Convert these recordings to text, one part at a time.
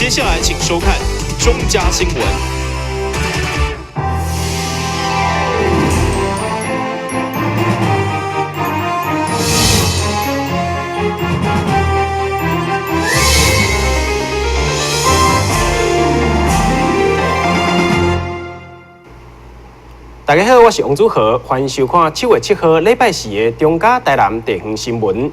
接下來請收看中嘉新聞。大家好，我是王祖豪，歡迎收看7月7號禮拜四的中嘉台南地方新聞。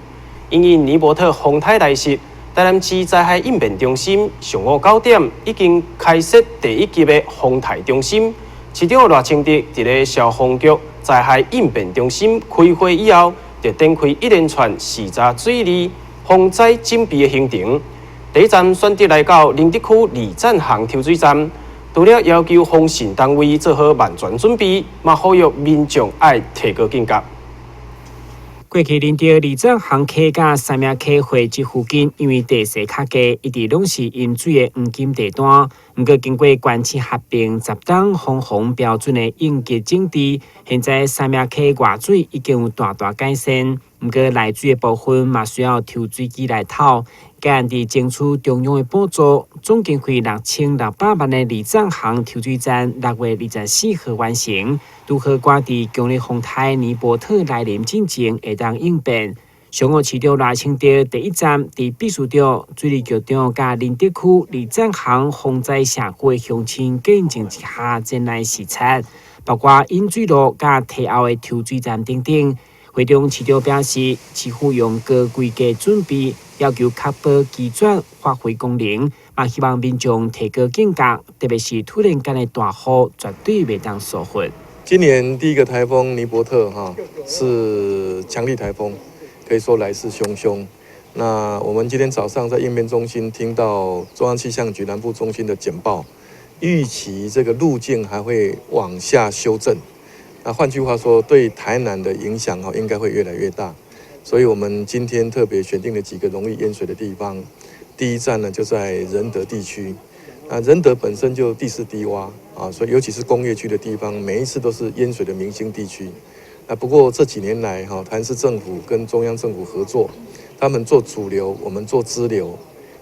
因應尼伯特風颱來襲，台南市災害應變中心上午9點已經開設第一級的風颱中心。市長賴清德佇咧消防局災害應變中心開會以後，就展開一連串視察水利防災準備的行程。第一站選擇來到仁德區二棧巷抽水站。除了要求防汛單位做好萬全準備，嘛呼籲民眾愛提高警覺。過去仁德二棧巷溪佮三茗溪匯集附近，因為地勢較低，一直攏是淹水的黃金地段。毋過經過縣市合併十冬防洪標準的應急整治，現在三茗溪外水已經有大大改善。毋過內水的部分嘛需要抽水機來透。加按佇爭取中央的補助，總經費6600萬的二棧巷抽水站，6月24號完成，拄好趕佇強烈風颱尼伯特來臨進前，會當應變。上午市長賴清德第一站佇秘書長、水利局長佮仁德區二棧巷洪災社區的鄉親見證一下前來視察，包括引水路佮堤後的抽水站等等。會中市長表示，市府用高規格準備，要求確保機轉發揮功能，嘛希望民眾提高警覺，特別是突然間的大雨，絕對袂當疏忽。今年第一個颱風尼伯特哈是強力颱風，可以說來勢洶洶。那我們今天早上在應變中心聽到中央氣象局南部中心的簡報，預期這個路徑還會往下修正。那換句話說，對台南的影響哈應該會越來越大。所以我們今天特別選定了幾個容易淹水的地方。第一站呢就在仁德地區。那仁德本身就地勢低窪啊，所以尤其是工業區的地方，每一次都是淹水的明星地區。那不過這幾年來哈，台南市政府跟中央政府合作，他們做主流，我們做支流，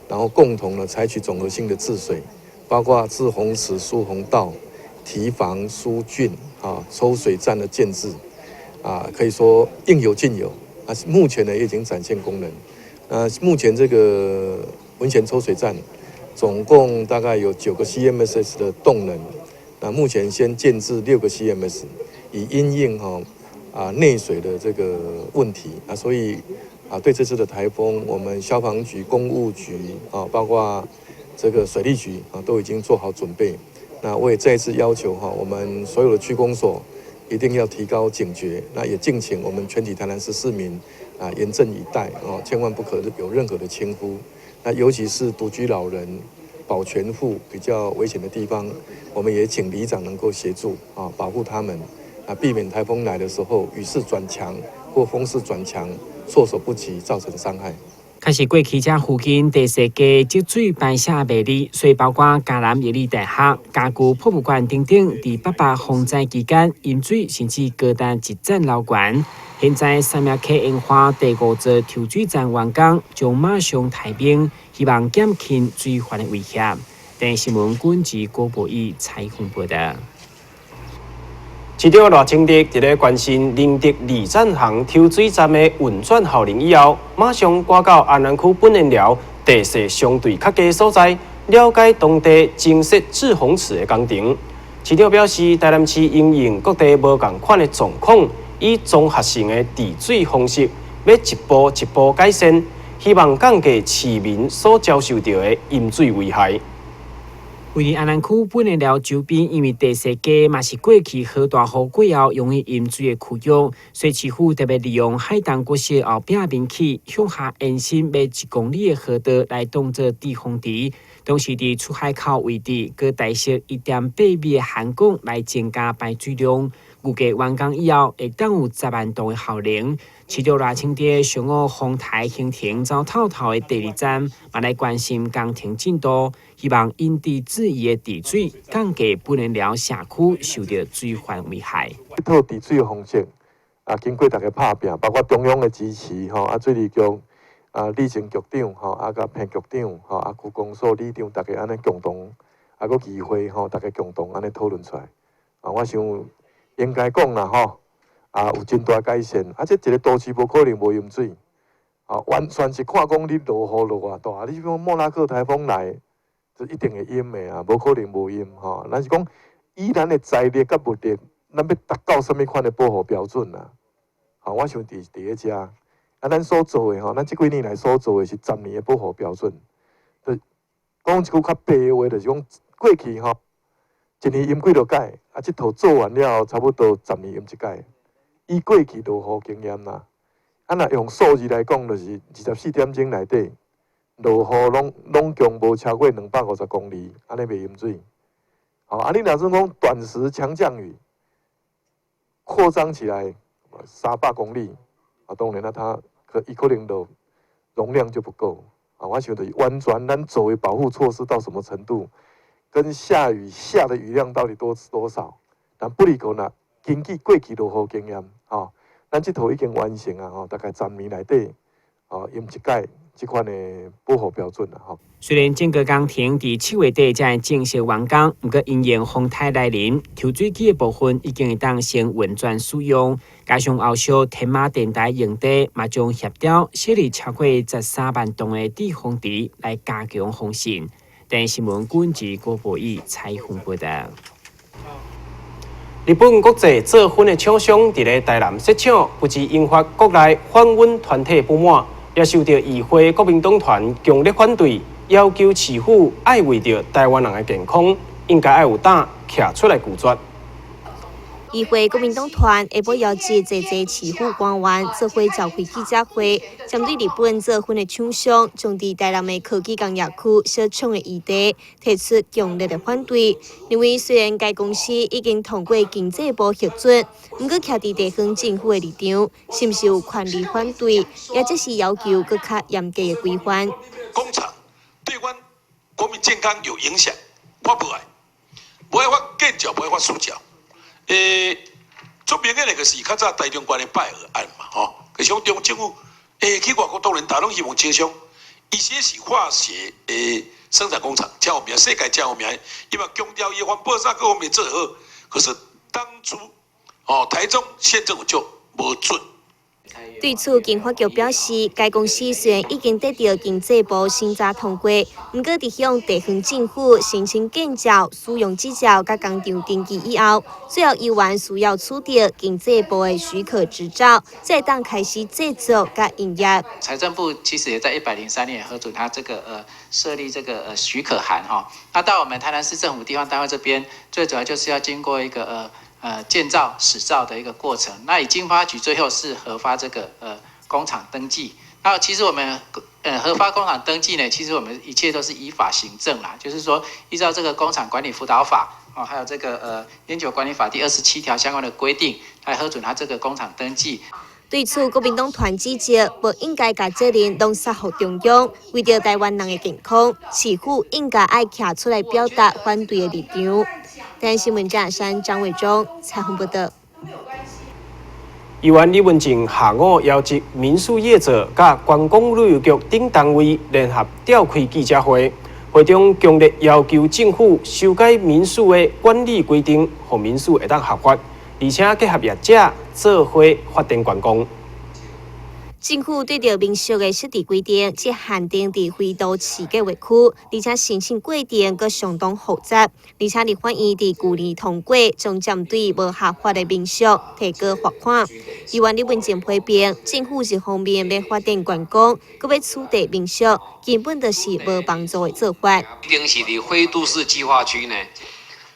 然後共同呢採取綜合性的治水，包括滯洪池、疏洪道、堤防、疏浚啊、抽水站的建置啊，可以說應有盡有。啊，目前呢也已經展現功能。那目前這個文賢抽水站總共大概有9個 CMSS 的動能。那目前先建置6個 CMS，以因應哈啊內水的這個問題啊，所以啊對這次的颱風，我們消防局、工務局啊，包括這個水利局啊，都已經做好準備。那我也再一次要求哈，我們所有的區公所一定要提高警覺。那也敬請我們全體台南市市民啊，嚴陣以待哦，千萬不可有任何的輕忽。那尤其是獨居老人、保全戶比較危險的地方，我們也請里長能夠協助啊，保護他們啊，避免颱風來的時候雨勢轉強或風勢轉強，措手不及造成傷害。確實過去這附近地勢低，積水排泄袂利，所以包括嘉南藥理大學、家具博物館等等，佇八八洪災期間淹水，甚至高達一層樓懸。現在三茗溪鹽化第五座抽水站完工，將馬上待命，希望減輕水患的威脅。電視新聞軍事郭博義採訪報道。市長賴清德佇咧關心仁德二棧巷抽水站的運轉效能以後，馬上趕到安南區本園寮地勢相對較低的所在，了解當地增設滯洪池的工程。市長表示，台南市因應各地無仝款的狀況，以綜合性的治水方式，欲一步一步改善，希望降低市民所遭受著的淹水危害。位佇安南區本園寮周邊，因為地勢低，嘛是過去豪大雨過後容易淹水的區域，所以市府特別利用海東國小後壁面起向下延伸欲1公里的河道來當做滯洪池，同時佇出海口位置，閣大設1.8米的涵管來增加排水量。預計完工以後，會當有10萬噸的效能。市長賴清德上午訪台行程走透透的第二站，嘛來關心工程進度，希望因地制宜的治水，降低本園寮社區受著水患危害。這套治水的方式啊，經過大家拍拚，包括中央的支持吼，啊水利局啊，旅政局長吼，啊，佮彭局長吼，啊，區公所里長，大家按呢共同，啊，閣議會吼，大家共同按呢討論出來。啊，我想應該講啦吼，啊，有真大改善。啊，這一个都市無可能無淹水，啊，完全是看講你落雨落偌大。你講莫拉克颱風來，就一定會淹的啊，無可能無淹吼。咱是講以咱的財力佮物力，咱欲達到啥物款的保護標準啊？吼，我想佇佇咧遮，啊，咱所做的吼，咱這幾年來所做的是十年的保護標準。就講一句較白的話，就是講過去吼，一年淹幾落擺，啊，這套做完了後，差不多十年淹一擺。以過去落雨經驗啦，啊，若用數字來講，就是24點鐘內底落雨攏攏共無超過250公里，按呢袂淹水。吼，啊，你若算講短時強降雨，擴張起來300公里，啊，當然啦，它可伊可能就容量就不夠。啊，我想就是完全咱做的保護措施到什麼程度，跟下雨下的雨量到底多多少，但不離講啦，根據過去落雨經驗，吼，咱這套已經完成啊，吼，大概十年內底，吼，淹一擺這款的保護標準啦，吼。雖然整個工程佇7月底才會正式完工，毋過因應風颱來臨，抽水機的部分已經會當先運轉使用。加上後續天馬電台用地嘛將協調設立超過13萬棟的遮風池來加強防汛。電視新聞軍事郭博義採訪報道。日本國際做薰的廠商佇咧台南設廠，不只引發國內反溫團體不滿，也受著議會國民黨團強烈反對，要求市府愛為著台灣人的健康，應該愛有膽徛出來拒絕。議會國民黨團下晡邀集濟濟市府官員做伙召開記者會，針對日本做薰的廠商將佇台南的科技工業區設廠的議題，提出強烈的反對。認為雖然該公司已經通過經濟部核准，毋過徛佇地方政府的立場，是毋是有權利反對，也則是要求閣較嚴格的規範。工廠對阮國民健康有影響，我無愛，無愛發建照，無愛發私照。欸，足明顯的就是較早台中縣的拜耳案嘛，吼，可是中央政府，欸，去外國當然大攏希望招商，伊這是化學的生產工廠，真有名，世界真有名，伊嘛強調伊環保啥各方面做好，可是當初，哦，台中縣政府就無准。對此，經發局表示，該公司雖然已經得著經濟部審查通過，毋過佇向地方政府申請建照、使用執照佮工廠登記以後，最後猶原需要取得經濟部的許可執照，才會當開始製作佮營業。財政部其實也在103年核准他這個設立這個許可函哈。那到我們台南市政府地方單位這邊，最主要就是要經過一個建造、使照的一個過程。那以經發局最後是核發這個工廠登記。那其實我們核發工廠登記呢，其實我們一切都是依法行政啦，就是說依照這個工廠管理輔導法哦，還有這個菸酒管理法第27條相關的規定，來核准他這個工廠登記。對此，國民黨團指責，無應該共責任攏卸予中央，為著台灣人的健康，市府應該愛徛出來表達反對的立場。台灣新聞張山張偉忠採訪報道。議員李文靜下午邀集民宿業者、佮觀光旅遊局等單位聯合召開記者會，會中強烈要求政府修改民宿的管理規定，予民宿會當合法，而且結合業者做伙發展觀光。政府對著民宿的設置規定，只限定佇非都市計畫區，而且申請過程閣相當複雜，而且立法院佇舊年通過，將針對無合法的民宿提高罰款。議員李文靜批評，政府一方面欲發展觀光，閣欲取締民宿，根本就是無幫助的做法。一定是佇非都市計劃區呢。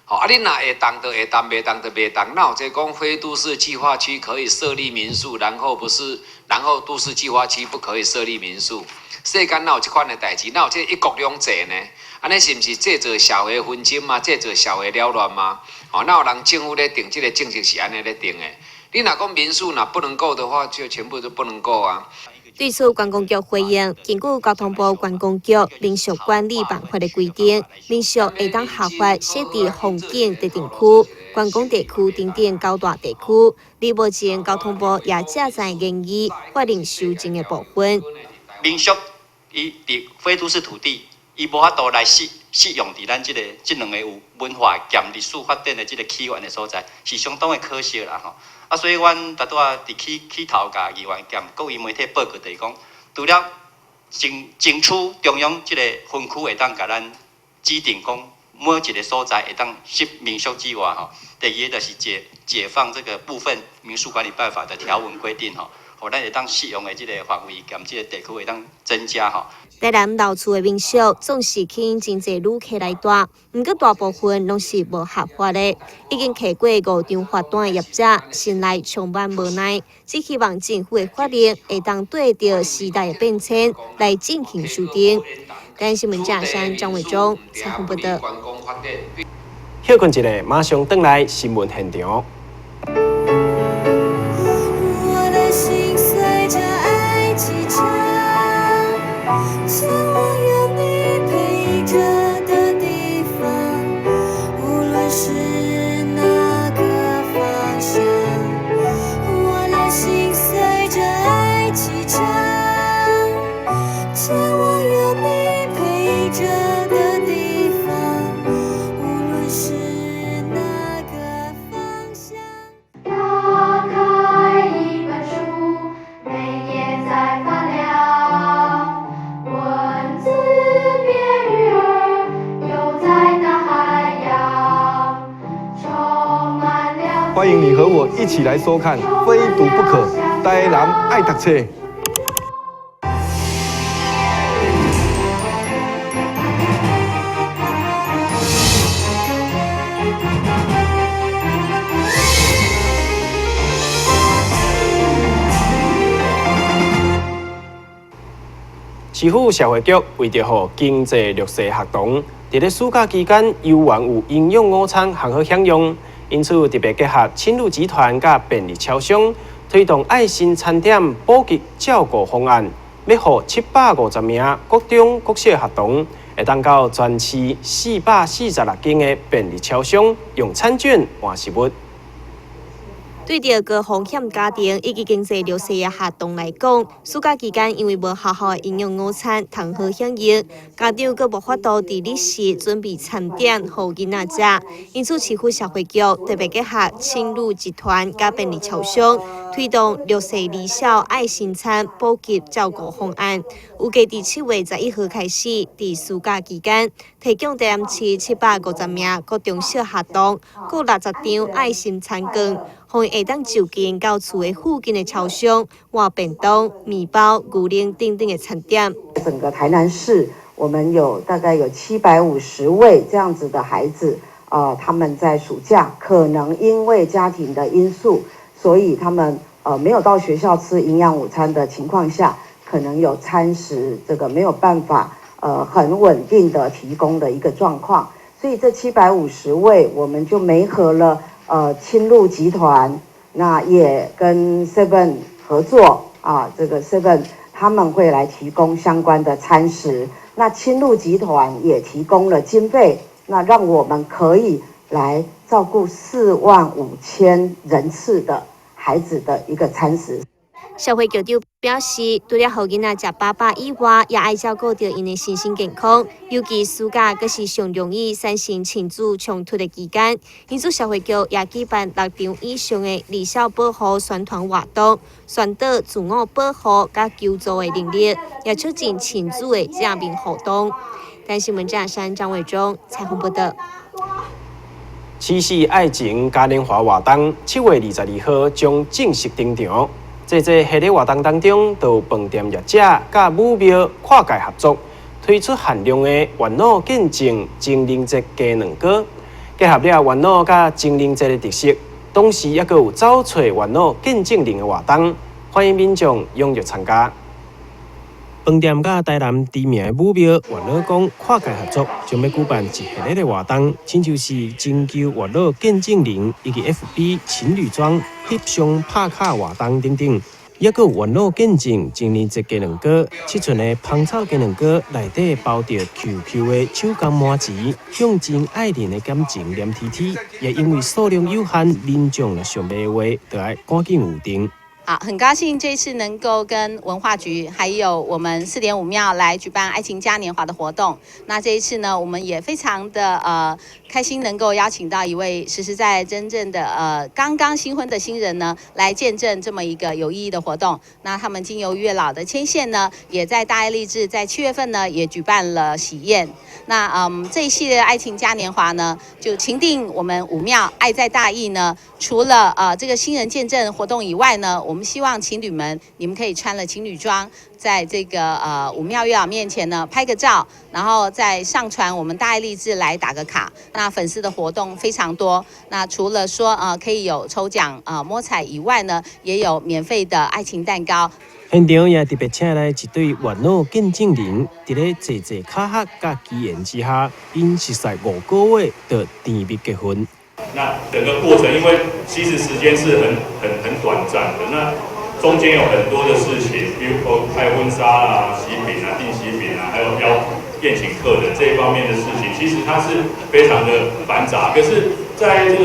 吼，啊，你若會當就會當，袂當就袂當。哪有這講非都市計劃區可以設立民宿，然後不是，然後都市計劃區不可以設立民宿？世間哪有這款的代誌？哪有這一國兩制呢？按呢是毋是製造社會紛爭嗎？製造社會擾亂嗎？哦，哪有人政府咧定這個政策是按呢咧定的？你若講民宿若不能夠的話，就全部都不能夠啊。對此，觀光局回應，根據交通部觀光局民宿管理辦法的規定，民宿會當合法設佇風景特定區、觀光地區等等九大地區。而目前交通部也正在研議法令修正的部分。民宿伊佇非都市土地，伊無法度來適用佇咱這个這兩个有文化兼歷史發展的這个起源的所在，是相當的可惜啦吼。啊，所以阮拄仔佇起頭共議員兼各位媒體報告，就是講，除了爭取中央這个分區會當共咱指定講每一个所在會當設民宿之外吼，第二个就是解放這个部分民宿管理辦法的條文規定吼，予咱會當適用的這个範圍兼這个地區會當增加吼。台南老厝的民宿總是吸引真濟旅客來住，毋過大部分攏是無合法的。已經提過五張罰單的業者，心內充滿無奈，只希望政府的法令會當對著時代的變遷來進行修訂。台灣新聞記者張偉忠採訪報導。歇睏一下，馬上轉來新聞現場。我的心隨著愛啟程，前往有你陪著的地方，無論是哪個方向。我的心隨著愛啟程，前往有你陪著的地方，無論是哪個方向。打開一本書，每頁在發亮，文字變魚兒，游在大海洋，充滿了。歡迎你和我一起來收看《非讀不可》，台南愛讀冊。市府社會局為著予經濟弱勢學童，佇咧暑假期間猶原有營養午餐通好享用，因此特別結合親魯集團佮便利超商，推動愛心餐點普及照顧方案，欲予750名國中、國小學童會當到全市446間的便利超商用餐券換食物。對著高風險家庭以及經濟弱勢的學童來講，暑假期間因為無學校的營養午餐通好享用，家長閣無法度佇日時準備餐點予囡仔食，因此市府社會局特別結合親魯集團佮便利超商，推動弱勢離校愛心餐普及照顧方案。預計佇7月11號開始，佇暑假期間提供台南市750名國中小學童各60張愛心餐券，予𪜶會當就近到厝的附近的超商換便當、麵包、牛奶等等的餐點。整個台南市，我們有大概有750位這樣子的孩子，他們在暑假可能因為家庭的因素，所以他們沒有到學校吃營養午餐的情況下，可能有餐食這個沒有辦法很穩定的提供的一個狀況，所以這750位我們就媒合了親魯集團，那也跟 Seven 合作啊，這個 Seven 他們會來提供相關的餐食，那親魯集團也提供了經費，那讓我們可以來照顧45000人次的孩子的一個餐食。社會局長表示，除了予囡仔食飽飽以外，也愛照顧著𪜶的身心健康。尤其暑假閣是上容易產生親子衝突的期間，因此社會局也舉辦6場以上的離校保護宣傳活動，宣導自我保護佮求助的能力，也促進親子的正面互動。台灣新聞記者張偉忠採訪報導。七夕愛情嘉年華活動7月22號將正式登場。在這系列活動當中，都有飯店業者佮武廟跨界合作，推出限量的月老見證情人節雞卵糕，結合了月老佮情人節的特色，同時猶閣有走揣月老見證人的活動，歡迎民眾踴躍參加。飯店佮台南知名的武廟月老宮跨界合作，將欲舉辦一系列的活動，親像是徵求月老見證人以及 FB 情侶裝翕相拍卡活動等等，猶閣有月老見證情人節雞卵糕、七寸的芳草雞卵糕，內底包著 QQ 的手工麻糍，象徵愛人的感情黏貼貼，也因為數量有限，民眾若想欲買的話，就愛趕緊預訂。好，很高興這次能夠跟文化局還有我們四點五廟來舉辦愛情嘉年華的活動。那這一次呢，我們也非常的開心，能夠邀請到一位實實在在真正的剛剛新婚的新人呢，來見證這麼一個有意義的活動。那他們經由月老的牽線呢，也在大愛麗緻在7月份呢也舉辦了喜宴。那這一系列愛情嘉年華呢，就情定我們武廟愛在大義呢，除了這個新人見證活動以外呢，我們希望情侶們，你們可以穿了情侶裝，在這個武廟月老面前呢拍個照，然後再上傳我們大愛麗緻來打個卡。那粉絲的活動非常多，那除了說可以有抽獎摸彩以外呢，也有免費的愛情蛋糕。現場也特別請來一對月老見證人，佇咧濟濟巧合佮機緣之下，𪜶熟似5個月就甜蜜結婚。那整個過程，因為其實時間是很短暫的，那中間有很多的事情，比如說拍婚紗啊、喜餅啊、訂喜餅啊，還有邀宴請客人這一方面的事情，其實它是非常的繁雜。可是，在這個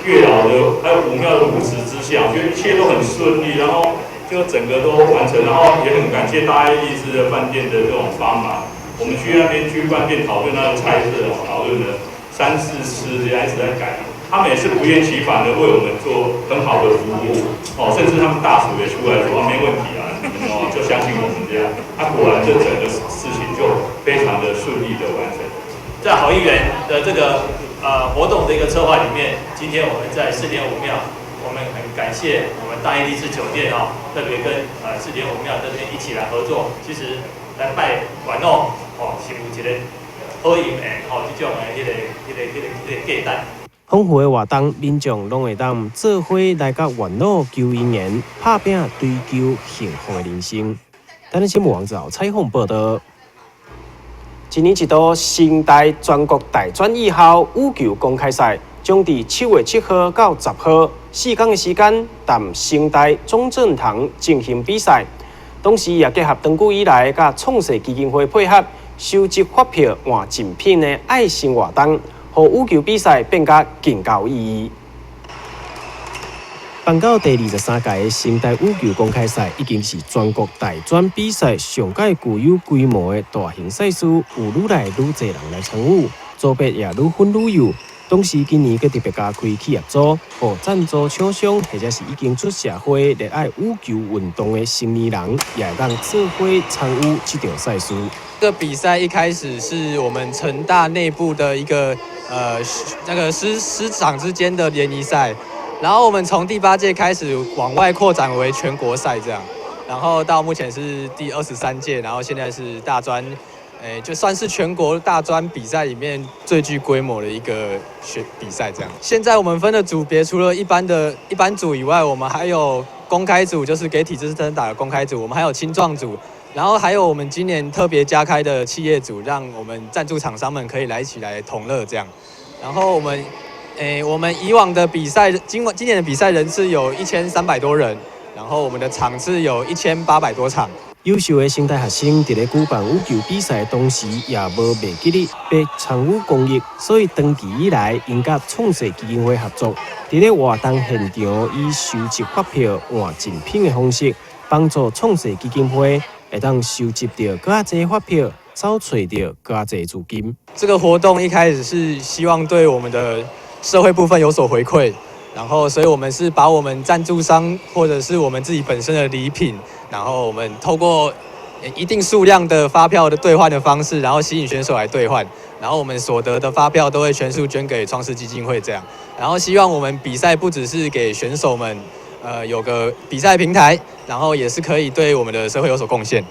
月老的還有武廟的護持之下，我覺得一切都很順利，然後就整個都完成，然後也很感謝大愛麗緻的飯店的這種幫忙。我們去那邊去飯店討論那個菜色，討論了三四次，一直在改。他們也是不厭其煩的為我們做很好的服務，哦，甚至他們大廚也出來說啊，沒問題啊，你們哦就相信我們這樣。啊，果然這整個事情就非常的順利的完成。在好姻緣的這個活動的一個策劃裡面，今天我們在四點五廟，我們很感謝我們大義麗緻酒店哦，特別跟四點五廟這邊一起來合作。其實來拜月老哦，是有一個好姻緣吼，這種的彼個價值。豐富的活動，民眾攏會當做伙來佮月老求姻緣，拍拚追求幸福的人生。台南新聞網站採訪報道。一年一度成大全國大專藝校羽球公開賽，將佇7月7號到10號4天的時間，佇成大中正堂進行比賽。同時也結合長久以來佮創世基金會配合，收集發票換贈品的愛心活動，予羽球比賽變甲更有意義。辦到第23屆的成大羽球公開賽，已經是全國大專比賽上蓋具有規模的大型賽事，有愈來愈濟人來參與，組別也愈分愈幼。同時，今年閣特別加開企業組，予贊助廠商或者是已經出社會熱愛羽球運動的成年人，也會當做伙參與這場賽事。這個比賽一開始是我們成大內部的一個那個師長之間的聯誼賽，然後我們從第八屆開始往外擴展為全國賽這樣，然後到目前是第23屆，然後現在是大專，就算是全國大專比賽裡面最具規模的一個選比賽這樣。現在我們分的組別除了一般的一般組以外，我們還有公開組，就是給體制生打的公開組，我們還有青壯組。然後還有我們今年特別加開的企業組，讓我們贊助廠商們可以來一起來同樂這樣。然後我們，我們以往的比賽，今年的比賽人次有1300多人，然後我們的場次有1800多場。優秀的成大學生佇咧舉辦羽球比賽的同時，也無袂記得欲參與公益，所以長期以來，𪜶佮創世基金會合作，佇咧活動現場以收集發票換贈品的方式，幫助創世基金會會當收集著閣較濟發票，走揣著閣較濟資金。這個活動一開始是希望對我們的社會部分有所回饋，然後所以我們是把我們贊助商或者是我們自己本身的禮品，然後我們透過一定數量的發票的兌換的方式，然後吸引選手來兌換，然後我們所得的發票都會全數捐給創世基金會這樣，然後希望我們比賽不只是給選手們，有個比賽平台，然後也是可以對我們的社會有所貢獻。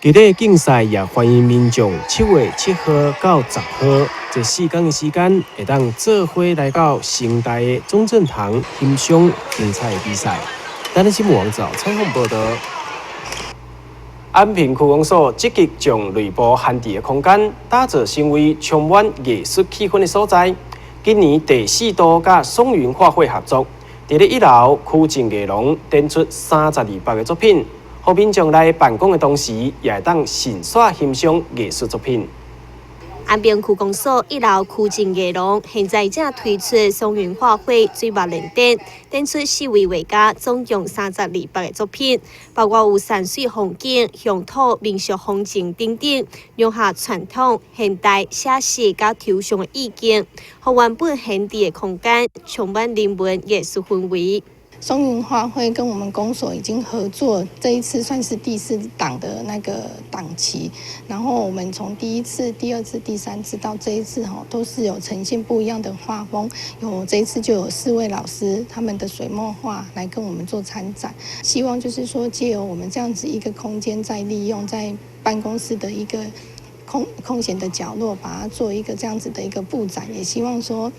佇咧競賽也歡迎民眾7月7號到10號這4天的時間，會當做伙來到成大的中正堂欣賞精彩的比賽。台南新聞網站採訪報道。安平區公所積極將內部閒置的空間打造成為充滿藝術氣氛的所在。今年第四度佮松雲畫會合作，佇咧一樓曲靖藝廊展出32幅的作品，予民眾來辦公的同時，也會當順紲欣賞藝術作品。安平區公所一樓區政藝廊現在正推出松雲畫會水墨聯展，展出四位畫家總共32幅的作品，包括有山水風景、鄉土民俗風情等等，融合傳統、現代、寫實佮抽象的意境，予原本閒置的空間充滿人文藝術氛圍。松雲畫會跟我們公所已經合作，這一次算是第四檔的那個檔期。然後我們從第一次、第二次、第三次到這一次，吼，都是有呈現不一樣的畫風。有這一次就有四位老師他們的水墨畫來跟我們做參展，希望就是說借由我們這樣子一個空間，再利用在辦公室的一個空閒的角落，把它做一個這樣子的一個佈展，也希望說，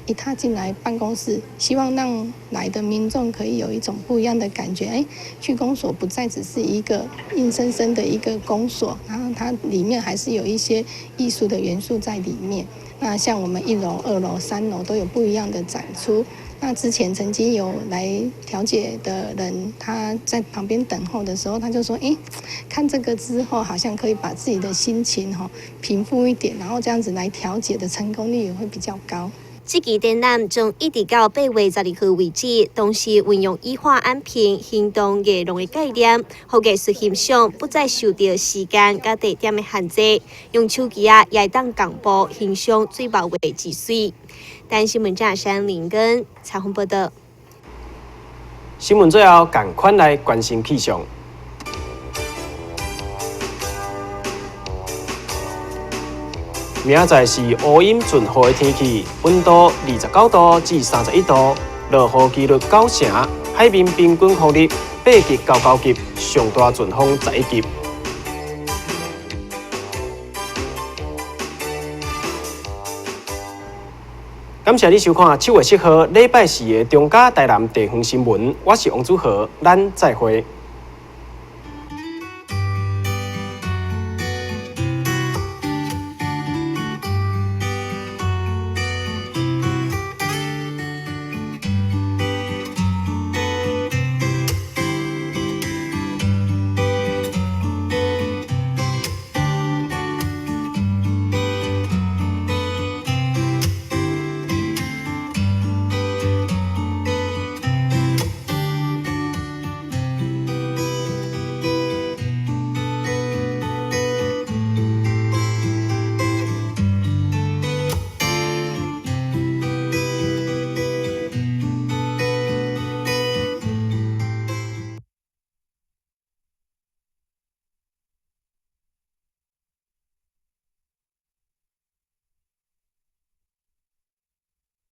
一踏進來辦公室，希望讓來的民眾可以有一種不一樣的感覺，區公所不再只是一個硬生生的一個公所，然後它裡面還是有一些藝術的元素在裡面。那像我們一樓、二樓、三樓都有不一樣的展出。那之前曾經有來調解的人，他在旁邊等候的時候，他就說：“看這個之後，好像可以把自己的心情平復一點，然後這樣子來調解的成功率也會比較高。” 這期展覽將一直到8月12號為止，同時運用以畫安平、行動藝廊的概念，予藝術欣賞不再受著時間佮地點的限制，用手機仔也會當同步欣賞水墨畫之媠。台新聞記者林根採訪報道。新聞最後，仝款來關心氣象。明仔載是烏陰陣雨的天氣，溫度29度至31度，落雨幾率9成，海面平均風力8級到9級，上大陣風11級。感謝你收看7月7號禮拜四的中嘉台南地方新聞，我是王祖豪，咱再會。